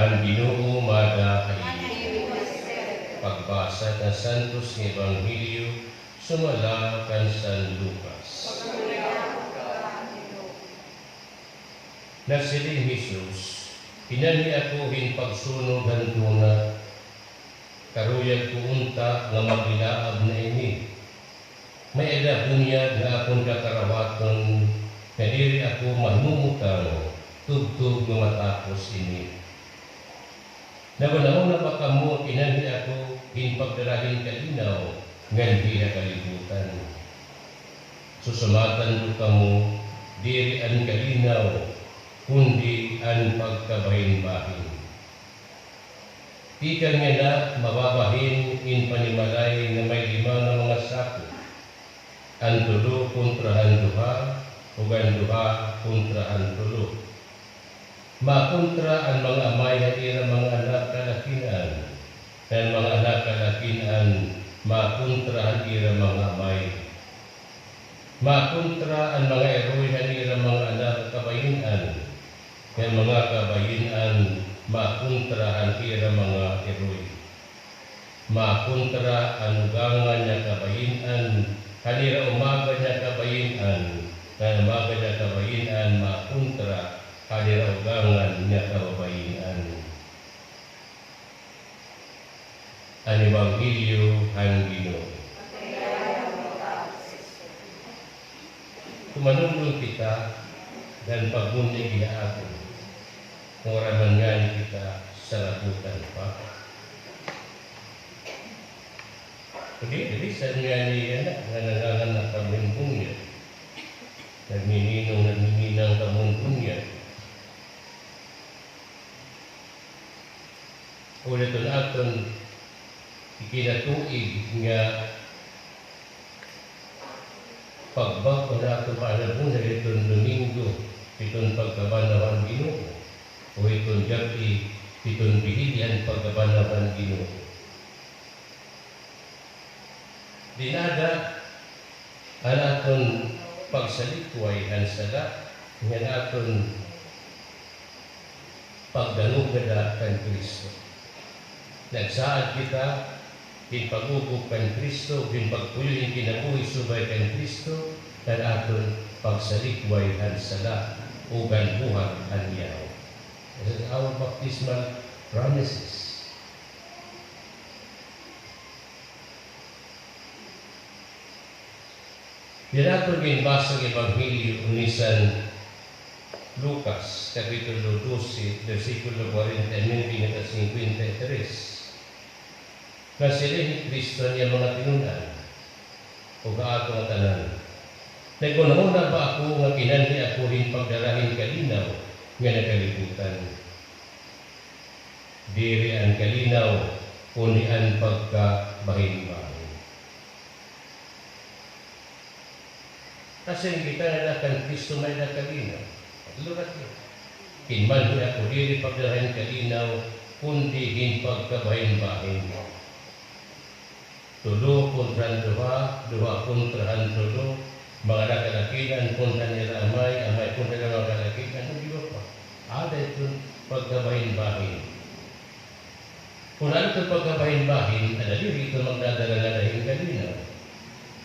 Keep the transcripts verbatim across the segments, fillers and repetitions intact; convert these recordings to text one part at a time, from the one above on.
An Ginoo mada ha iyo. Pagbasa kan Santos nga Ebanghelyo sumala kan San Lucas. Nagsiling hi Jesus, "Kinanhi ako hin pagsunog han duna. Karuyag ko unta nga maghilaab na ini. May-ada bunyag nga akon kakarawaton nga diri ako mahimumutang tubtob nga matapos ini. Naghunahuna ba kamo nga kinanhi ako hin pagdara hin kalinaw nganhi ha kalibutan? Susumatan ko kamo, diri an kalinaw, kundi an pagkabahinbahin. Tikang yana mababahin in panimalay nga may lima nga mga sako, an tulo kontra han duha, ug an duha kontra han tulo. Makontra an mga amay han ira mga anak kalakin-an, ngan an mga anak kalakin-an makontra han ira mga amay. Makontra an mga iroy han ira mga anak kabayin-an, ngan an mga kabayin-an makontra han ira mga iroy. Makontra an ugangan nga kabayin-an han ira umagan nga kabayin-an, ngan an umagan nga kabayin-an makontra han ira ugangan nga kababayin-an." An Ebanghelyo han Ginoo. Tumanumdom kita han pagbunyag ha aton, nga waray man ngani kita sarabutan pa. Kundi, diri sa ngani yana, nga nanganganak kamo hin bunyag. Nagnininong, nagnininang kamo hin bunyag. Ulit an aton ikinatuig nga pagbag-o han aton panalaguna hiton Domingo, hiton pagkabanaw han Ginoo, o hiton gab-i, hiton bihilya han pagkabanaw han Ginoo. Dinada an aton pagsalikway han sala, ngan aton pagdangogada kan Cristo. Nagsaad kita hin pag-ugob kan Cristo, hin pagpuyo hin kinabuhi subay kan Cristo, ngan aton pagsalikway han sala ug han buhat han yawa. This is our baptismal promises. Diri aton ginbasa nga Ebanghelyo ni San Lucas, Kapitulo dose, bersikulo kwarenta y nuebe ngadto ha singkwenta y tres. Nagsiling hi Cristo han iya mga tinun-an, ug ha aton ngatanan, "Naghunahuna ba ako nga kinanhi ako hin pagdara hin kalinaw nganhi ha kalibutan?" Diri an kalinaw, kundi an pagkabahinbahin. Kasi kita nga ada kan Cristo may-ada kalinaw. Lurat niya. Kinanhi ako diri pagdara hin kalinaw, kundi hin pagkabahinbahin. Tulo kontra han duha, duha kontra han tulo, mga anak kalakin-an kontra han ira amay, amay kontra han mga kalakin-an, ug iba pa. Ada iton pagkabahinbahin. Kon ada iton pagkabahinbahin, ada diri iton magdadara ngada hin kalinaw.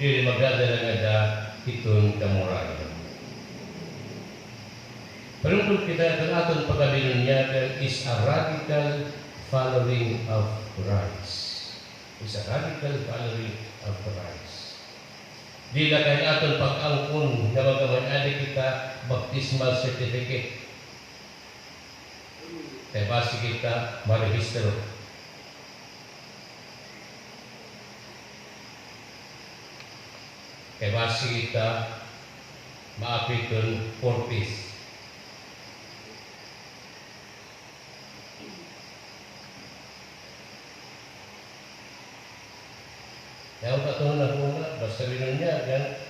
Diri magdadara ngada hiton kamurayan. Panumdom kita, iton aton pagkabinunyagan is a radical following of Christ. Is a radical following of Christ. Diri la kay aton pag-angkon nga magkamay-ada kita baptismal certificate. Kay basi kita marehistro. Kay basi kita maapil hiton purpose. Kay an aton hunahuna, basta binunyagan,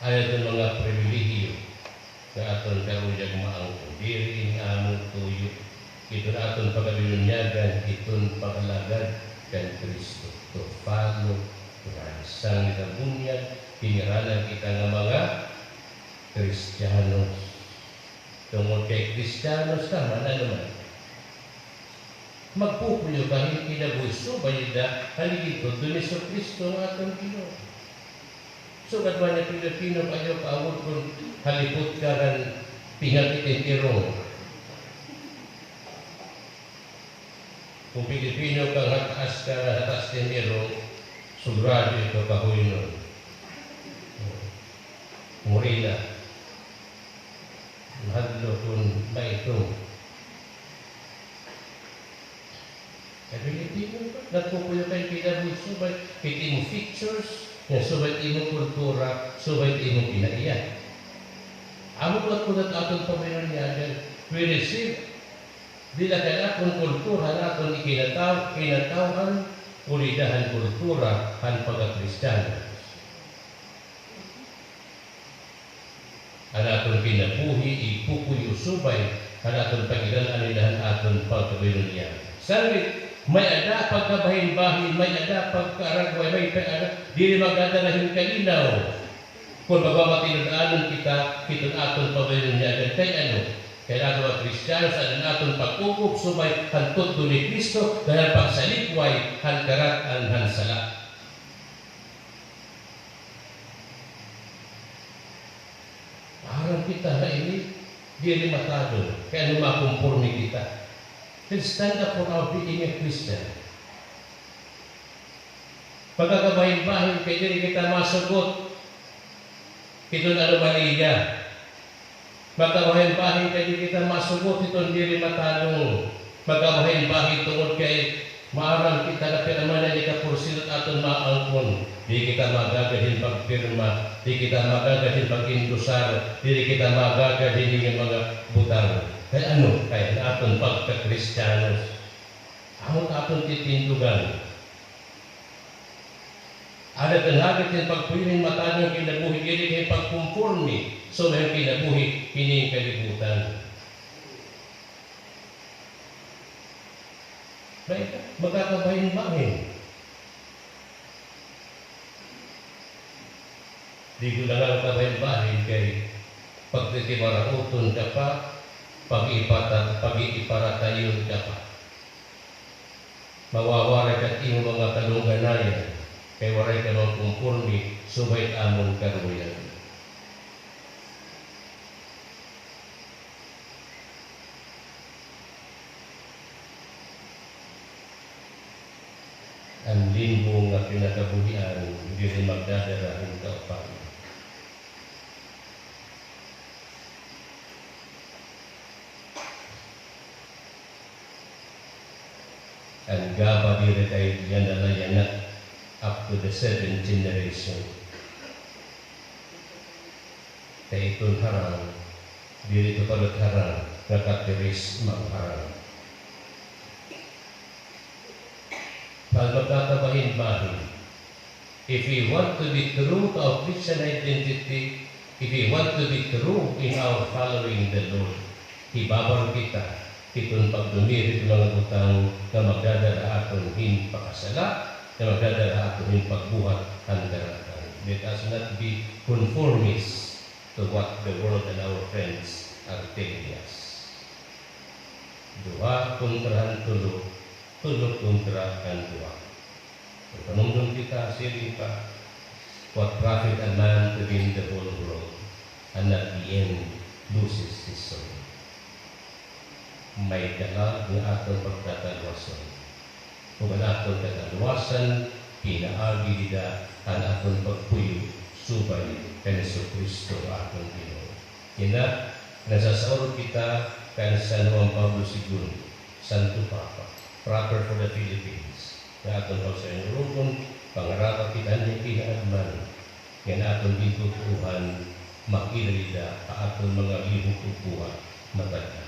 ada iton mga pribilehiyo nga aton karuyag maangkon. Diri ini amon tuyo. Iton aton pagkabinunyagan, iton pag-alagad kan Cristo. To follow Christ. Sanglit an bunyag, ginngaranan kita nga mga Kristiyanos. Tungod kay Kristiyanos ka man, ano man. Magpupuyo ka hin kinabuhi subay dida ha lingkod ni Jesu-Cristo nga aton Ginoo. Sugad man nga Pilipino, ayaw kaawod kon halipot ka ngan pinakit hin irong. Kon Pilipino ka nga hataas ka, nga hataas hin irong, sigurado ikaw kahoynon. Morena. Mahadlok kon maitom. Kay Pilipino ka, nagpupuyo ka hin kinabuhi subay hit imo features, nga subay hit imo kultura, subay hit imo kinaiya. Amo gud it aton pamilya nga we receive, diri la kay aton kultura, an aton ikinataw-, kinatawhan, kundi dida han kultura han pagka-Kristiyano. An aton kinabuhi, ipupuyo subay han aton pag-iral-an dida han aton pagkabaynunyan. Sanglit, may-ada pagkabahinbahin, may-ada pagkaaragway, may-ada, diri magdadara hin kalinaw. Kon magmamatinud-anon kita hiton aton pagbaynunyagan, kay ano? Kay an aton mga Kristiyanos, an aton pag-ukob subay han tutdo ni Cristo, ngan an pagsalikway han karat-an han sala. Aram kita nga ini, diri matalon, kay ano, makomporme kita. Let's stand up for our being a Christian. Pagkakabahinbahin kay diri kita masugot hiton anomalya. Magkabahinbahin kay diri kita masugot hiton diri matalon. Magkabahinbahin tungod kay maaram kita nga pirma na ini ka porsyento aton maangkon. Diri kita magagad hin pagpirma, diri kita magagad hin pag-endosar, diri kita magagad hini nga mga butang. Kay ano? Kay an aton pagka-Kristiyanos. Amo it aton titindugan. Ada it an hagit hin pagpuyo hin matalon nga kinabuhi, diri kay pagkomporme subay han kinabuhi hini nga kalibutan. May-ada, magkakabahinbahin. Di ko na nga kabahinbahin kay pagtitimaraoton ka pa, pag-iipata-, pag-iiparatayon ka pa. Mawawaray ka hit imo mga kalungganayan, kay waray ka mangkomporme subay hit amon karuyan. An limbo nga pinakabuhian diri magdadara hin kaupahan. An gaba diri kay yana la yana up to the seventh generation. Kay iton harang, diri ito pa la harang nga katiris mangharang. Pag magkakabahin-bahin, if we want to be true to our Christian identity, if we want to be true in our following the Lord, hibabaro kita hiton pagdumiri hit mga butang nga magdadara ha aton hin pakasala, nga magdadara ha aton hin pagbuhat han karat-an. Let us not be conformist to what the world and our friends are telling us. Duha kontra han tulo, tulo kontra han duha. Kon panumdom kita, siring pa, "What profit a man to gain the whole world, and at the end loses his soul?" May dalag nga aton pagkakaluwason. Ug an aton kakaluwasan, pinaagi dida han aton pagpuyo subay kan Jesu-Cristo aton Ginoo. Yana, nasasaurog kita kan San Juan Pablo Segundo, Santo Papa, proper for the Philippines, nga aton pagsayaw-an, pangaraba kita niya kinaadman, ngan aton gintutuohan, makita dida ha aton mga lihok ug buhat matag-adlaw.